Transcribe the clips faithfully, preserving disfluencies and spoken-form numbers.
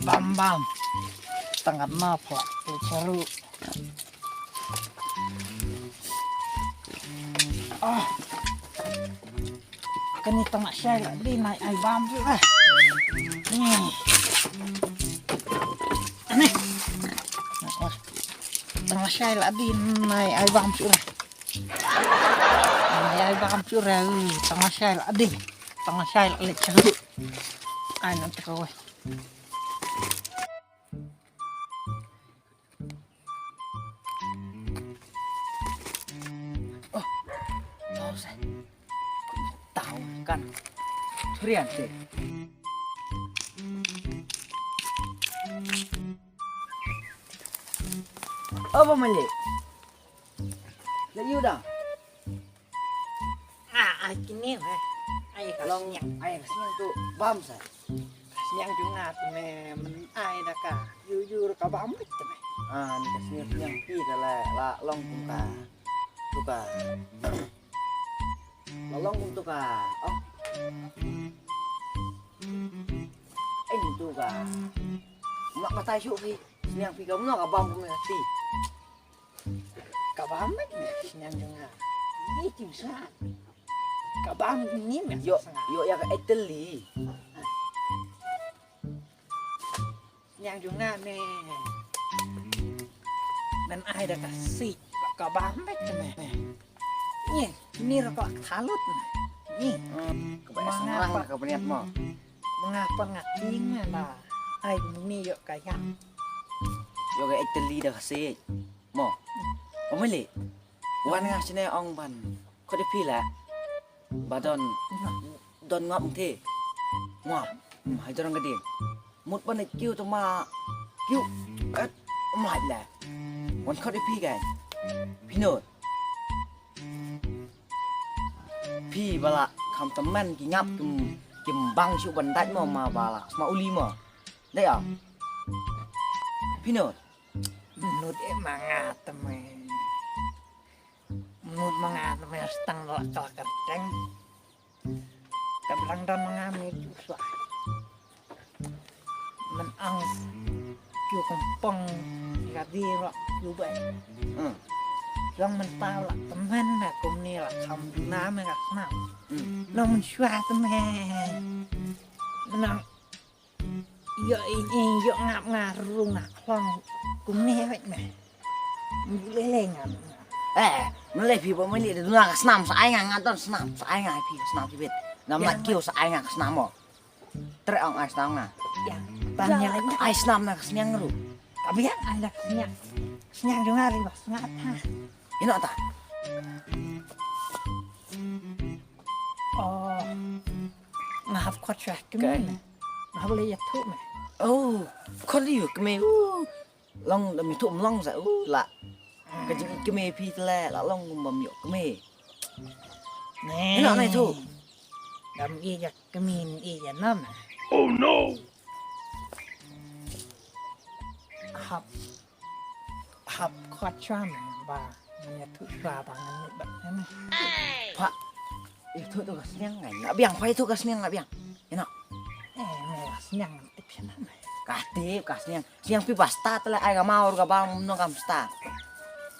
Bam bam. Tang katno pha tu charu. Ah. Kane tang shai la dei, nai ai bam shuh la. Ni. Ani. Tang shai la dei, nai ai bam shuh la. Nai ai bam shuh la. Tang shai la dei. Tang shai la leh shuh. Ai nan tro. Oh, tau sa. Tau kan. Surian te. Oh, ba malik. Leh yu da. Ah, ai kine, eh. Ai ka long, sniang. Ai ka sniang tu bam sa. Sniang jong nga te me, men ai da ka. Yu yu ka bam bit te me. Ah, ni ka sniang sniang phi da la, la long kum ka. Tu ka. La long kum tu ka. Oh. Eh, ni tu ka. Mak matai shu phi. Sniang phi ka mno ka bam kum ka ti. Ka bam bit me sniang jong nga. Ni tim sa. Ka bam ni me. Yo, sa nga. Yo ya ka Italy. Sniang jong nga me. Men ai da ka si. Ka bam bit me. Ni, ni ra ka thalut me. Ni. Hmm, ka ba ma nga sangrang pa ka peniat mo. Ma nga pa nga ting me ba. Ai ni yo ka ya. Yo ka Italy da ka si. Mo. Ong mele. Wan nga sine ong ban. Khot ïa phi la. Ba don. Don ngop te. Ngop. Hmm, hai don ka ding. Mut ban kiew to ma. Kiew. Et. Mai la. Wan khot ïa phi kan. Phi no. Phi ba la kham tymmen ki ngap kim, kim bang shu ban dait mo ma ba la. Sma uli mo. Dai ah. Phi no. Mut e ma nga tymmen. Mut ma nga tymmen stang la ka kyrteng. Ka blang don ma nga me ju swa. Men ang ju kong pong ka di ro ju bai. Hmm. Long men ta la tymmen na kumne la kham duna me ka snam. Hmm. Long men swa tymmen. Men ang Ïoh ïing ïoh ngap nga rung nga khlong kumne wet me. Mbu lei lei ngap nga. Eh, mlei phi ba mlei da duna ka snam sa ai nga, nga don snam sa ai nga phi ka snam phi bet. Ngam la kiew sa ai nga ka snam mo. Tre ong ai snam nga. Ïa, ban ïa lei nga. Ai snam na ka sniang ru. Ka biang ai na ka sniang. Sniang jong nga ri ba sngat ha. Ïa no ta. Oh. Nga hap khot shuwa kmie me. Nga hap leit ïathuh me. Oh, khot ïa u kmie u. Long da me thuh mlong sa u la. Ka jingïeit kmie phi te la long kum bym ïoh kmie. Ne. Ïa no nai thuh. Dam ïeit ïa kmie ïeit ïa nam. Oh no. Hap Hap khot shuwa me ba ngan ïathuh shuwa ba ngan mut bad me. Pha ïathuh tu ka sniang ngan. Nga biang pha ïathuh ka sniang nga biang. Ïa no. Eh me ka sniang ngan tip sha na me. Ka tip ka sniang. Sniang phi ba stad te la ai ka maw ka bang no kam stad.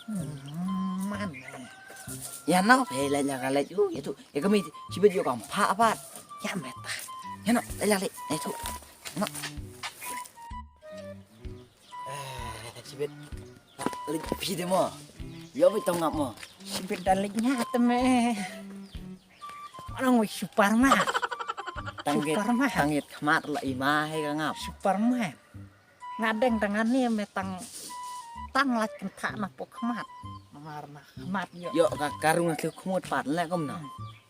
Hmm, man me. Ïa no phi leit la ka leit u ïa tu. Ïa ka mi shibit ïoh kam pha pat. Ïa me ta. Ïa no leit la leit ïa tu. Ïa no. Eh, shibit. Leit phi de mo. Ïoh me tong ngap mo. Shibit da leit nya te me. Orang wei Superman. Tang git, Superman. Tang git khmat la i ma he ka ngap. Superman. Nga deng tang ani me tang tang lait kynthah na pok khmat. Namar na khmat ïoh. Ïoh ka karung na khmat pat le kumno.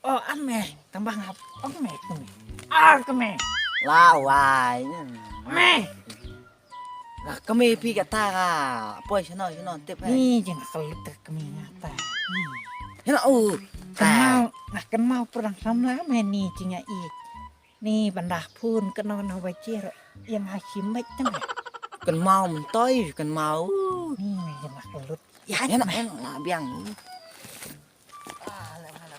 Oh ame tang bang hap. Oh me kume. Ar kume. La wai. Me. La kami phi kata ka. Poi shano shano tip he. Ni jing khalit kami ngata. Shano u. Kynmaw, nga kynmaw pyrang samla me ni jing ai. Ni ban da phone kano na wajir. Ïa nga shim beit tang. Kynmaw myntoi kynmaw. Ni ïa nga klut. Ïa na ïa na biang. Ah, la la la.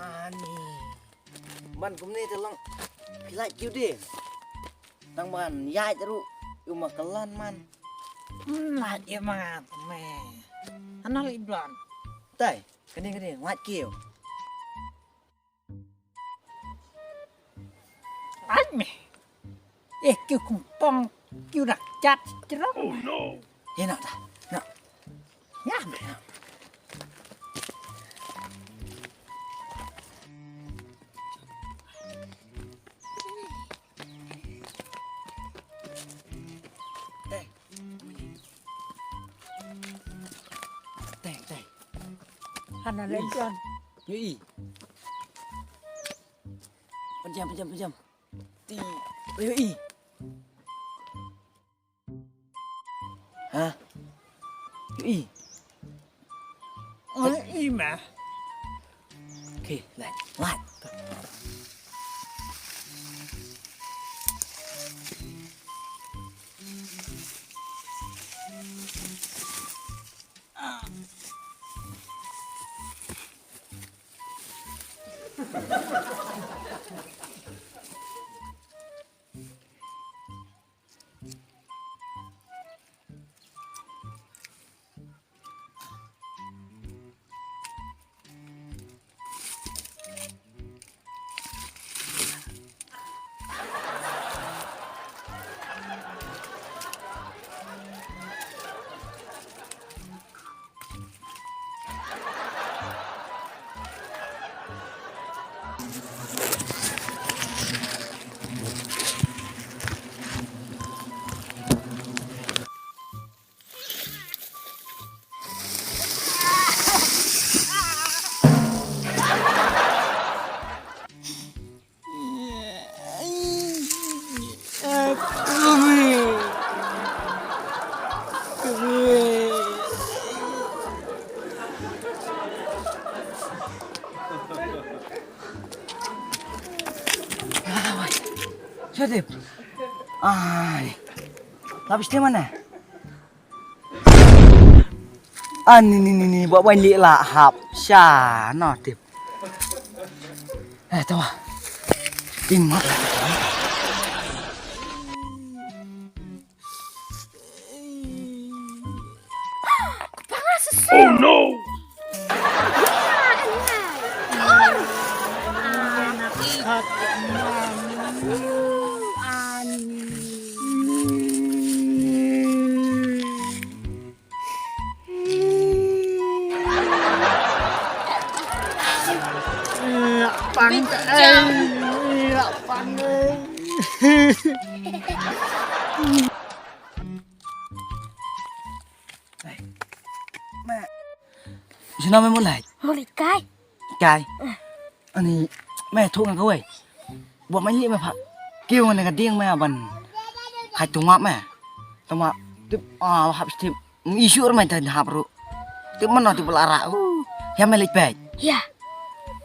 Ani. Man kumne te long. Phi lait kiew de. Tang ban ïaid ruh. Ïa ma ka lan man. Hmm, lait ïa ma me. Ana lait blan. Tai, kane kane lait kiew. Ai me. Eh, kiew kung pong, kiew rak chat, cerok. Oh no. Ye nak dah. Nak. Ya me. Teh. Teh, teh. Hana le John. Yoi. Pejam, pejam, pejam. Ti. Yoi. Ha? Yoi. Yoi ma. Okay, lait, lait. Shadip. Ai. Lapis di mana? Ani ni ni ni ba wan li la hap sha no tip. Eh tawa. Tin ma. Oh no. Pang. Pang. Shano me mut lait? Mut lait kai. Kai. Ani me thuh nga kawei. Ba me lih me pha. Kiew nga ne ka dieng me ban. Khai tungap me. Tungap. Tip ah hap tip. Ngi shu mai ta hap ruh. Tip mano tip la ra. Ïa me leit peit. Ïa.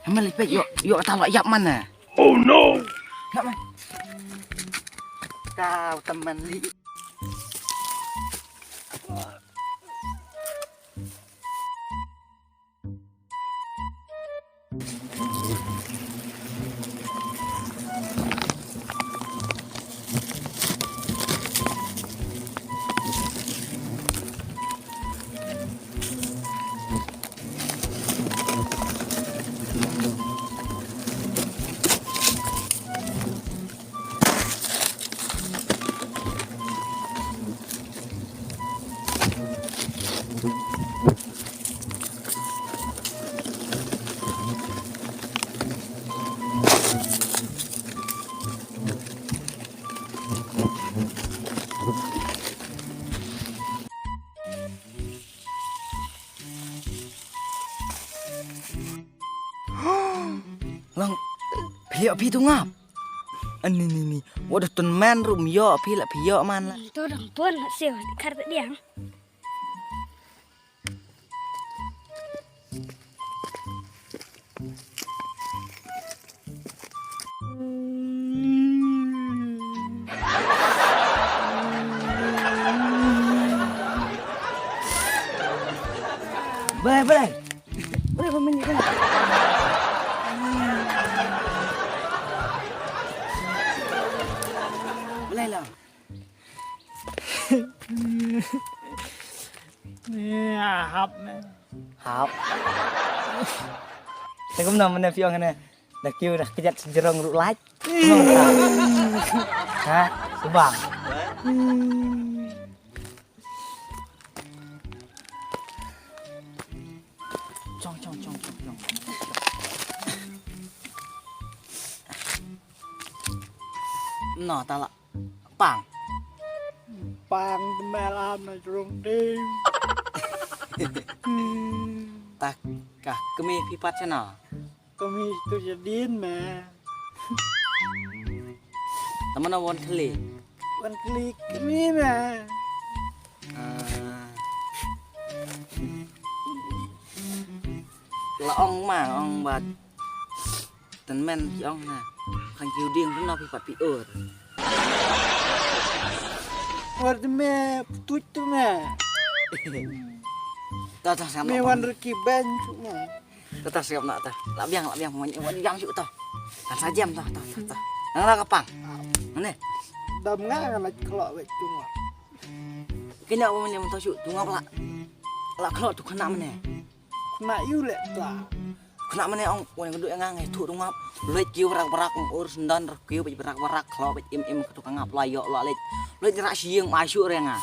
Ïa me leit peit ïoh ïoh ta la ïap man na. Oh no. Nak man. Kau teman li. Lang, phi ïoh phi tu ngap. Ani ni ni, wat da tun man rum ïoh phi la phi ïoh man la. To dang pon la siu khar ta diang. Bai, bai. Bai, bai, bai. Bai, bai. Hap ne. Hap. Te kumno mynne phi ong ne? Da kiew da kjat sejrong ruh lait. Ha? Subang. Chong, chong, chong, chong, chong. No, ta la pang. Pang tmel am na jrong ding. Ta ka kmie phi pat shano? Kmie tu jadin me. Ta mano wan khli? Wan khli kmie me. Ah. La ong ma ong bat. Tynmen ki ong na. Khang kiu ding tu na phi pat phi ur. Ur tu me, putut tu me. Ta ta sam. Me wan reki ben tu me. Ta ta sam na ta. La biang la biang wan wan biang shu ta. Ta sa jam ta ta ta. Nang la ka pang. Mane. Dam nga la khlok wet tu me. Kena wan ni ta shu tu ngap la. La khlok tu kena mane. Kena yu le ta. Kena mane ong wan ngedu nga ngai tu ngap. Leit kiu brak brak ong ur sendan kiu brak brak khlok im im tu ngap la yo la leit. Leit rak sieng ma shu renga.